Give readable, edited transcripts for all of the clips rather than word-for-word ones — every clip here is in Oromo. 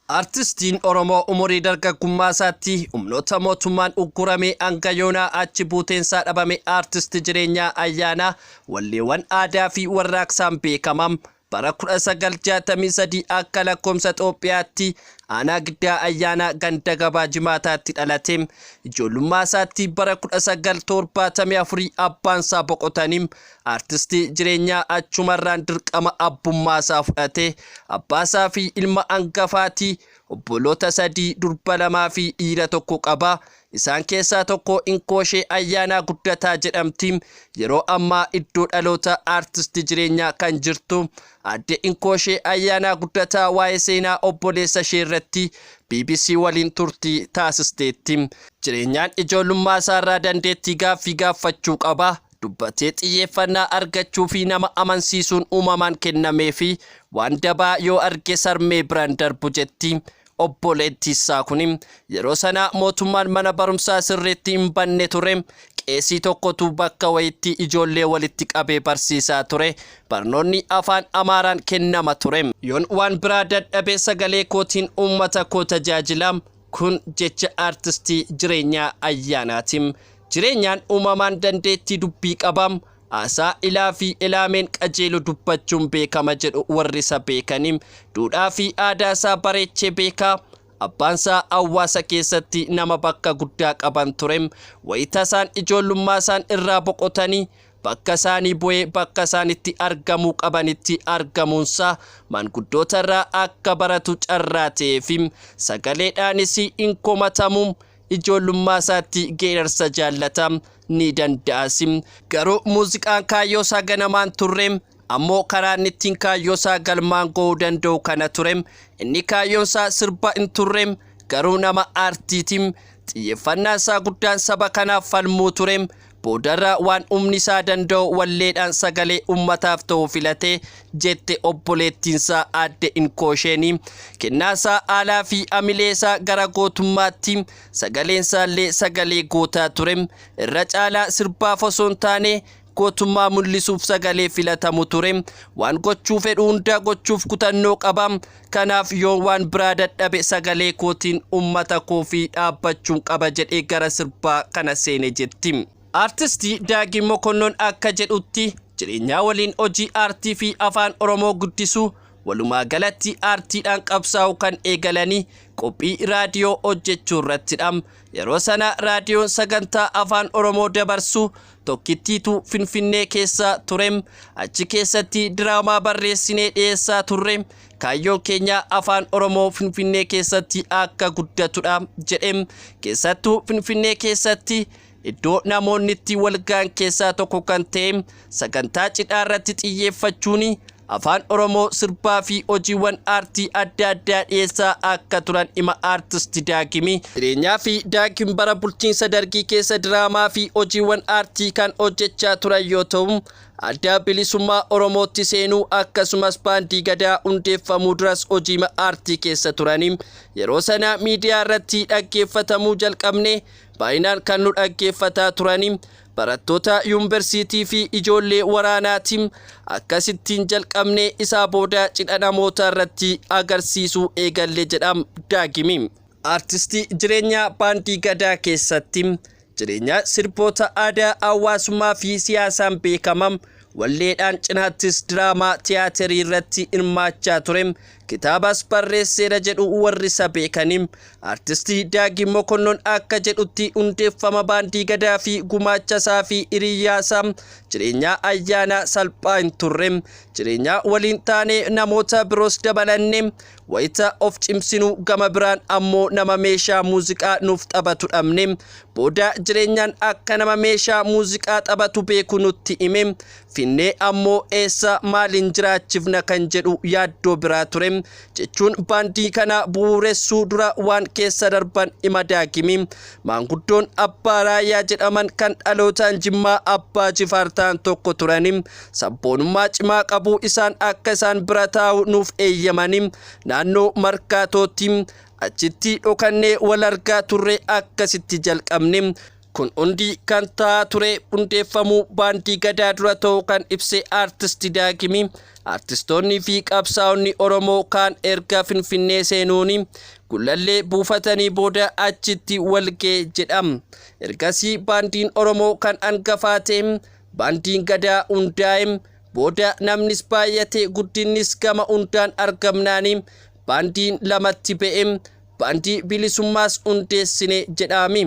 Artistiin Oromoo umurii dargaggummaa isaatti humnoota mootummaan ugguramee hanga yoonaa achi buuteensaa dhabame Artist Jireenyaa Ayyaanaa walleewwan aadaa fi warraaqsaan beekama. Bara 1963 akka lakkoomsa Xoophiyaatti aanaa Giddaa Ayyaanaa ganda gabaa Jimaataatti dhalate. Ijoollummaa isaatti bara 1974 abbaansaa boqotanii Artisti Jireenyaa achumarraan dirqama abbummaasaa fudhate. Abbaasaa fi ilma angafaati. Obboloota sadii, durba lamaa fi dhiira tokko qaba. Isaan keessaa tokko Inkooshee Ayyaanaa Guddataa jedhamti. Yeroo ammaa iddoo dhaloota Artisti Jireenyaa kan jirtu Aadde Inkooshee Ayyaanaa Guddataa waa'ee seenaa obboleessa ishee irratti bbc waliin turtii taasisteetti. Jireenyaan ijoollummaa isaarraa dandeettii gaaffii gaaffachuu qaba. Dubbatee xiyyeeffannaa argachuu fi nama amansiisuun uumamaan kennameefi waan dabaa yoo arge sarmee biraan darbu jetti obboleettiissaa kuni. Yeroo sana mootummaan mana barumsaa sirriitti hin banne ture. Qeesii tokkotu bakka wayitti ijoollee walitti qabee barsiisaa ture. Barnoonni afaan Amaaraan kennama ture. Yoon waan biraa dadhabe sagalee kootiin uummata koo tajaajila. Kun jecha Aartistii Jireenyaa Ayyaanaati. Jireenyaan uumamaan dandeettii dubbii qaba. Haasaa ilaa fi ilaameen qajeelu dubbachuun beekama jedhu warri isa beekani. Duudhaa fi aadaa isaa bareechee beeka. Abbaansaa hawaasa keessatti nama bakka guddaa qaban ture. Wayita isaan ijoollummaa isaan irraa boqotanii bakka isaanii bu'ee bakka isaan itti argamuu qabanitti argamuunsaa maanguddoota irraa akka baratu carraa ta'eefi. Sagaleedhaanis hin komatamu. Ijoollummaa isaatti geerarsa jaallata, ni danda'as. Garuu muuziqaan kaayyoo isaa ganamaan turre. Ammoo karaan ittiin kaayyoo isaa galmaan ga'uu danda'u kana ture. Inni kaayyoon isaa sirba hin turre. Garuu nama aartiiti. Xiyyeeffannaan isaa guddaan saba kanaaf falmuu ture. Boodarra waan humni isaa danda'u walleedhaan sagalee ummataaf ta'uu filate, jette obboleettiinsaa Aadde Inkoosheen. Kennaasaa haalaa fi hamileesaa gara gootummaatti, sagaleensaallee sagalee gootaa ture. Irra caalaa sirbaaf osoo hin taane gootummaa mul'isuuf sagalee filatamu ture. Waan gochuu fedhu hunda gochuuf kutannoo qaba. Kanaaf yoon waan biraa dadhabe sagalee kootiin ummata koofi dhaabbachuun qaba jedhee gara sirbaa kana seene jetti. Aartisti Daagim Mokonnon akka jedhutti, Jireenyaa waliin hojii aartii fi Afaan Oromoo guddisuu, walumaagalatti aartiidhaan qabsaa'uu kan eegalanii qophii raadiyoo hojjechuu irrattidha. Yeroo sana raadiyoon sagantaa Afaan Oromoo dabarsu tokkittiitu Finfinnee keessa ture. Achi keessatti diraamaa barreessinee dhiyeessaa turre. Kaayyoon keenya Afaan Oromoo Finfinnee keessatti akka guddatudha jedhe. Keessattuu Finfinnee keessatti iddoo namoonni itti walga'an keessaa tokko kan ta'e sagantaa cidhaa irratti xiyyeeffachuun Afaan Oromoo sirbaa fi hojiiwwan aartii adda addaa dhiyeessaa akka turan hima Aartist Daagimi. Jireenyaa fi Daagim bara bulchiinsa Dargii keessa diraamaa fi hojiiwwan aartii kan hojjechaa turan yoo ta'u, Adda Bilisummaa Oromootti seenuu akkasumas Baandii Gadaa hundeeffamuu duras hojiima aartii keessa turani. Yeroo sana miidiyaa irratti dhaggeeffatamuu jalqabne, baay'inaan kan nu dhaggeeffataa turani barattoota yuunversiitii fi ijoollee waraanaati. Akkasittiin jalqabne, isaa booda cidha namootaa irratti agarsiisuu eegalle jedha Daagimi. Aartisti Jireenyaa Baandii Gadaa keessatti Jireenyaa sirboota aadaa, hawaasummaa fi siyaasaan beekama. Walleedhaan cinaattis diraamaa tiyaaterii irratti hirmaachaa ture. Kitaabas barreesseera jedhu warri isa beekani. Artisti Daagim Mokonnon akka jedhutti hundeeffama Baandii Gadaa fi gumaacha isaa fi hiriyyaasaa Jireenyaa Ayyaanaa salphaa hin turre. Jireenyaa waliin taanee namoota biroos dabalannee wayita of cimsinu gama biraan ammoo nama meeshaa muuziqaa nuuf taphatu dhabne. Booda Jireenyaan akka nama meeshaa muuziqaa taphatu beeku nutti hime. Finnee ammoo eessa maaliin jiraachifna kan jedhu yaaddoo biraa ture, jechuun baandii kana bu'uuressuu dura waan keessa darban hima Daagimi. Maanguddoon Abbaa Raayyaa jedhaman kan dhalootaan Jimmaa Abbaa Jifaar ta'an tokko turani. Sabboonummaa cimaa qabu, isaan akka isaan bira taa'u nuuf eeyyamani. Naannoo Markaatootti. Achitti dhokannee wal argaa turre, akkasitti jalqabne. Kun hundi kan ta'aa ture hundeeffamuu Baandii Gadaa dura ta'uu kan ibse Aartisti Daagimi, aartistoonni fi qabsaa'onni Oromoo kaan erga Finfinnee seenuuni Gullallee buufatanii booda achitti walga'e jedha. Ergasii baandiin Oromoo kan angafaa ta'e Baandiin Gadaa hundaa'e. Booda namnis baay'ate guddinnis gama hundaan argamnaani baandiin lamatti ba'e. Baandii Bilisummaas hundeessine jedhaami.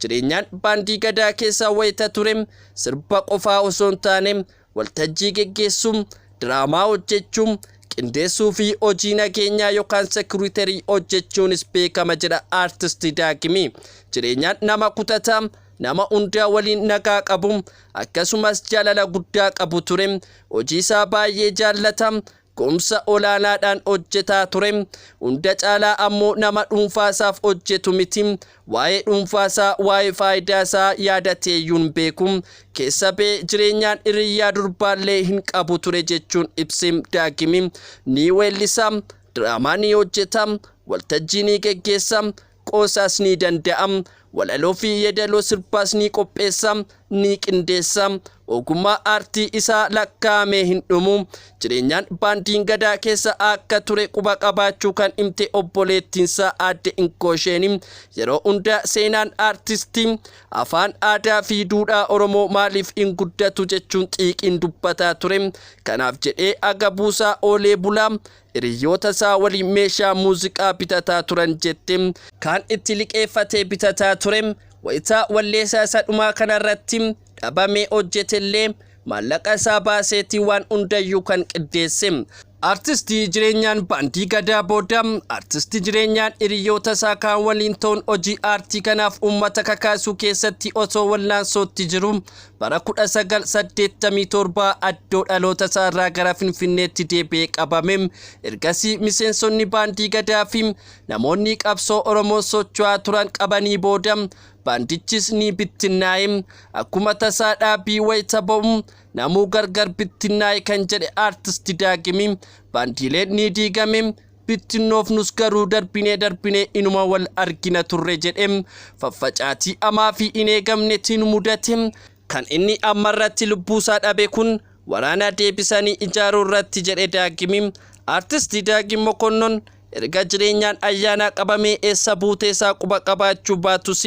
Jireenyaan Baandii Gadaa keessa wayita ture sirba qofaa osoo hin taane waltajjii geggeessuu, diraamaa hojjechuu, qindeessuu fi hojii nageenyaa yookaan sekuriterii hojjechuunis beekama jedha Aartist Daagimi. Jireenyaan nama kutataa, nama hundaa waliin nagaa qabu, akkasumas jaalala guddaa qabu ture. Hojiisaa baay'ee jaallata, Ga'umsa olaanaadhaan hojjetaa ture. Hunda caalaa ammoo nama dhuunfaasaaf hojjetu miti. Waa'ee dhuunfaasaa, waa'ee faayidaasaa yaadateeyyuu hin beeku. Keessa ba'ee jireenyaan hiriyyaa durbaallee hin qabu ture jechuun ibse Daagimi. Ni weellisa, diraamaa ni hojjeta, waltajjii ni geggeessa, qoosaas ni danda'a. Walaloo fi yeedaloo sirbaas ni qopheessa, ni qindeessa. Ogummaa aartii isaa lakkaa'amee hin dhumu. Jireenyaan Baandiin Gadaa keessa akka ture quba qabaachuu kan himte obboleettiinsaa Aadde Inkoosheen, yeroo hunda seenaan aartistii, afaan, aadaa fi duudhaa Oromoo maaliif hin guddatu jechuun xiiqiin dubbataa ture. Kanaaf jedhee agabuusaa oolee bulaa Hiriyyoota isaa waliin meeshaa muuziqaa bitataa turan jette. Kaan itti liqeeffatee bitataa ture. Wayita walleesaa isa dhumaa kanarratti dhabamee hojjetellee maallaqa isaa baaseeti waan hundayyuu kan qindeesse. Artisti Jireenyaan Baandii Gadaa booda Artisti Jireenyaan hiriyyoota isaa kaan waliin ta'uun hojii aartii kanaaf uummata kakaasuu keessatti osoo wallaansootti jiruu Bara 1987 addoo dhaloota isaa irraa gara Finfinneetti deebi'ee qabame. Ergasii miseensonni Baandii Gadaa fi namoonni qabsoo Oromoon socho'aa turan qabanii booda baandichis ni bittinnaa'e. Akkuma tasaa dhaabii wayita ba'u namuu gargar bittinnaa'e kan jedhe Aartisti Daagimi, baandiileen ni diigame, bittinnoofnus garuu darbinee darbinee inuma wal argina turre jedhe. Faffacaatii amaa fi hin eegamnetu nu mudate. Kan inni ammarratti lubbuusaa dhabe kun waraana deebisanii ijaaruu irratti jedhe Daagimi. Artisti Daagim Mokonnon erga jireenyaan ayyaanaa qabamee eessa buuteesaa quba qabaachuu baatus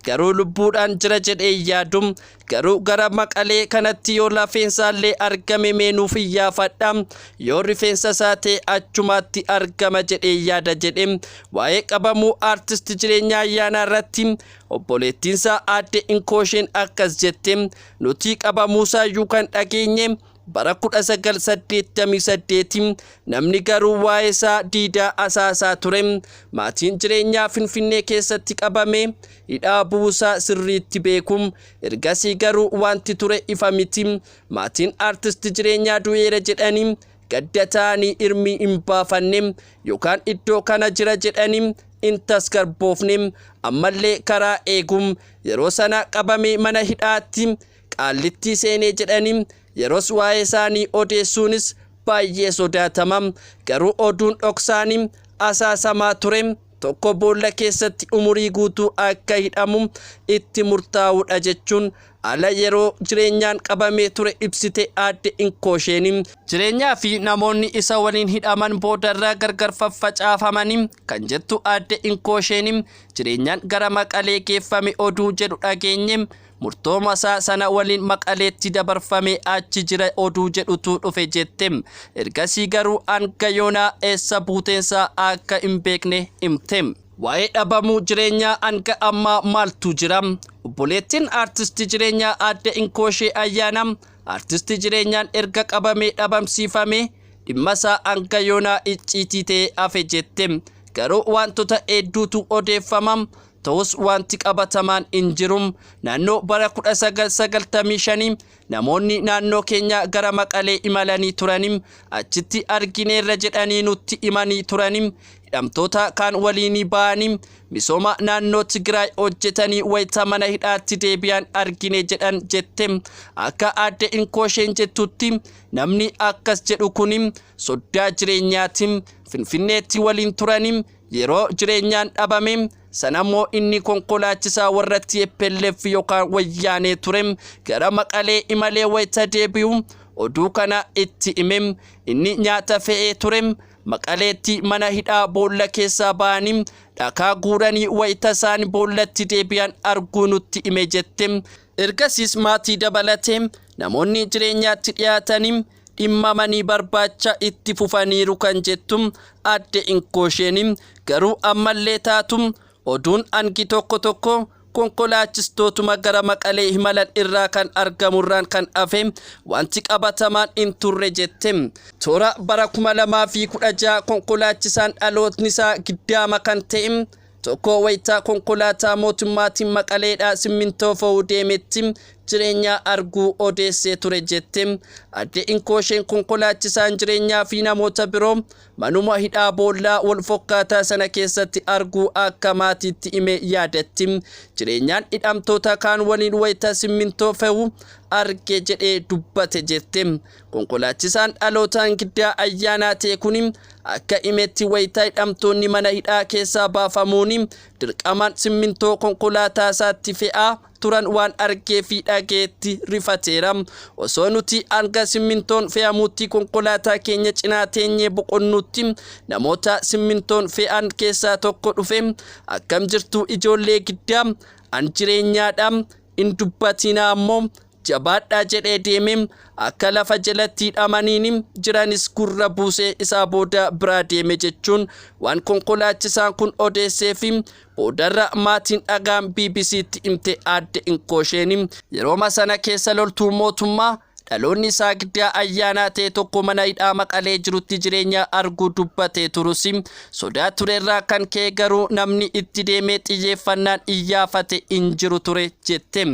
garuu lubbuudhaan jira jedhee hin yaadu. Garuu gara Maqalee kanatti yoo lafeensaallee argame mee nuuf iyyaafadha. Yoo rifeensa isaa ta'e achumaatti argama jedhee yaada jedhe. Waa'ee qabamuu Aartist Jireenyaa Ayyaanaa irratti obboleettiinsaa Aadde Inkoosheen akkas jette, Nuti qabamuusaayyuu kan dhageenye bara 1988 namni garuu waa'eesaa diidaa asaasaa ture. Maatiin Jireenyaa Finfinnee keessatti qabamee hidhaa bu'uusaa sirriitti beeku. Ergasii garuu wanti ture ifa miti. Maatiin Artist Jireenyaa du'eera jedhanii gadda taa'anii irmii hin baafanne yookaan iddoo kana jira jedhanii hin tasgarboofne. Ammallee karaa eegu. Yeroo sana qabamee mana hidhaatti Qaallittii seenee jedhanii yeroos waa'ee isaanii odeessuunis baay'ee sodaatama. Garuu oduun dhoksaanii asaasamaa ture tokko boolla keessatti umurii guutuu akka hidhamu itti murtaa'uudha jechuun haala yeroo Jireenyaan qabamee ture ibsite Aadde Inkoosheen. Jireenyaa fi namoonni isa waliin hidhaman boodarra gargar faffacaafamani kan jettu Aadde Inkoosheen, Jireenyaan gara Maqalee geeffame oduu jedhu dhageenye. Murtoo masaa sana waliin Maqaleetti dabarfamee achi jira oduu jedhutu dhufe jette. Ergasii garuu hanga yoonaa eessa buuteensaa akka hin beekne himte. Waa'ee dhabamuu Jireenyaa hanga ammaa maaltu jira? Obboleettiin Aartisti Jireenyaa Aadde Inkooshee Ayyaanaa Aartisti Jireenyaan erga qabamee dhabamsiifamee dhimmasaa hanga yoonaa icciitii ta'ee hafe jette. Garuu waantota heedduutu odeeffama. Ta'us wanti qabatamaan hin jiru. Naannoo bara 1995 namoonni naannoo keenyaa gara Maqalee imalanii turani. Achitti argineerra jedhanii nutti himanii turani. Hidhamtoota kaan waliinii ba'anii misooma naannoo Tigraay hojjetanii wayita mana hidhaatti deebi'an argine jedhan jette. Akka Aadde Inkoosheen jettutti namni akkas jedhu kuni soddaa Jireenyaati. Finfinneetti waliin turani. Yeroo Jireenyaan dhabame sanammoo inni konkolaachisaa warra tplf yookaan Wayyaanee ture gara Maqalee imalee wayita deebi'u oduu kana itti hime. Inni nyaata fe'ee ture. Maqaleetti mana hidhaa boolla keessaa ba'anii dhakaa guuranii wayita isaan boollatti deebi'an arguu nutti hime jette. Ergasiis maatii dabalatee namoonni Jireenyaatti dhiyaatanii dhimmamanii barbaacha itti fufaniiru kan jettu Aadde Inkoosheen, garuu ammallee taatu oduun hangi tokko tokko konkolaachistootuma gara Maqalee imalan irraa kan argamurraan kan hafe wanti qabatamaan hin turre jette. Toora bara 2016 konkolaachisaan dhalootnisaa Giddaama kan ta'e tokko wayita konkolaataa mootummaatiin Maqaleedhaa simmintoo fe'uu deemetti Jireenyaa arguu odeessee ture jette. Adde Inkoosheen konkolaachisaan Jireenyaa fi namoota biroo manuma hidhaa boollaa wal fokkaataa sana keessatti arguu akka maatiitti hime yaadatti. Jireenyaan hidhamtoota kaan waliin wayita simmintoo fe'u arge jedhee dubbate jette. Konkolaachisaan dhalootaan Giddaa Ayyaanaa ta'e kuni akka himetti wayita hidhamtoonni mana hidhaa keessaa baafamuun dirqamaan simmintoo konkolaataasaatti fe'aa turan waan argee fi dhagayetti rifateera. Osoo nuti hanga simmintoon fe'amutti konkolaataa keenya cinaa teenyee boqonnuutti namoota simmintoon fe'an keessaa tokko dhufee akkam jirtu ijoollee Giddaa an Jireenyaadha hin dubbatinaa ammoo jabaadhaa jedhee deeme. Akka lafa jalatti hidhamaniin jiranis gurra buusee isaa booda biraa deeme jechuun waan konkolaachisaan kun odeessee fi boodarra maatiin dhagaan BBCtti himte Aadde Inkoosheen. Yerooma sana keessa loltuun mootummaa dhaloonni isaa Giddaa Ayyaanaa ta'e tokko mana hidhaa Maqalee jirutti jireenya arguu dubbatee turus sodaa turerraa kan ka'e garuu namni itti deemee xiyyeeffannaan iyyaafate hin jiru ture jette.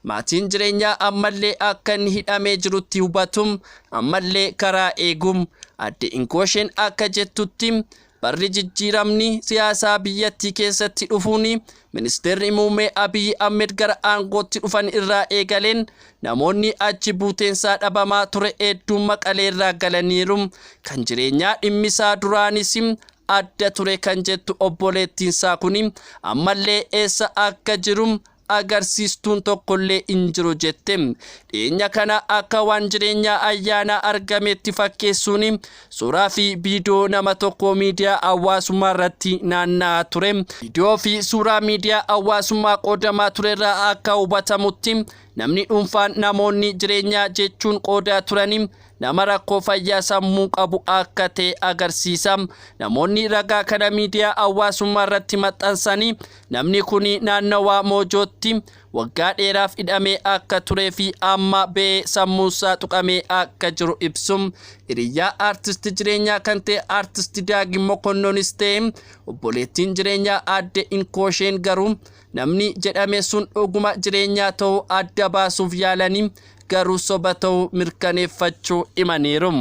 Maatiin Jireenyaa ammallee akka inni hidhamee jirutti hubatu, ammallee karaa eegu. Aadde Inkoosheen akka jettutti, barri jijjiiramni siyaasaa biyyattii keessatti dhufuun Ministeerri Muummee Abiy Ahmed gara aangootti dhufan irraa eegaleen namoonni achi buuteensaa dhabamaa ture hedduun Maqaleerraa galaniiru. Kan Jireenyaa dhimmisaa duraanis adda ture kan jettu obboleettiinsaa kuni, ammallee eessa akka jiru agarsiistuun tokkollee hin jiru jette. Dhiyeenya kana akka waan Jireenyaa Ayyaanaa argameetti fakkeessuun suuraa fi viidiyoo nama tokkoo miidiyaa hawaasummaa irratti naanna'aa ture. Viidiyoo fi suuraa miidiyaa hawaasummaa qoodamaa turerraa akka hubatamutti namni dhuunfaan namoonni Jireenyaa jechuun qoodaa turani nama rakkoo fayyaa sammuu qabu akka ta'e agarsiisa. Namoonni ragaa kana miidiyaa hawaasummaa irratti maxxansanii namni kuni naannawaa Moojootti waggaa dheeraaf hidhamee akka turee fi amma ba'ee sammuunsaa tuqamee akka jiru ibsu. Hiriyyaa Artist Jireenyaa kan ta'e Artist Daagim Mokonnonis ta'e obboleettiin Jireenyaa Aadde Inkoosheen garuu namni jedhame sun dhuguma Jireenyaa ta'uu adda baasuuf yaalanii garuu soba ta'uu mirkaneeffachuu himaniiru.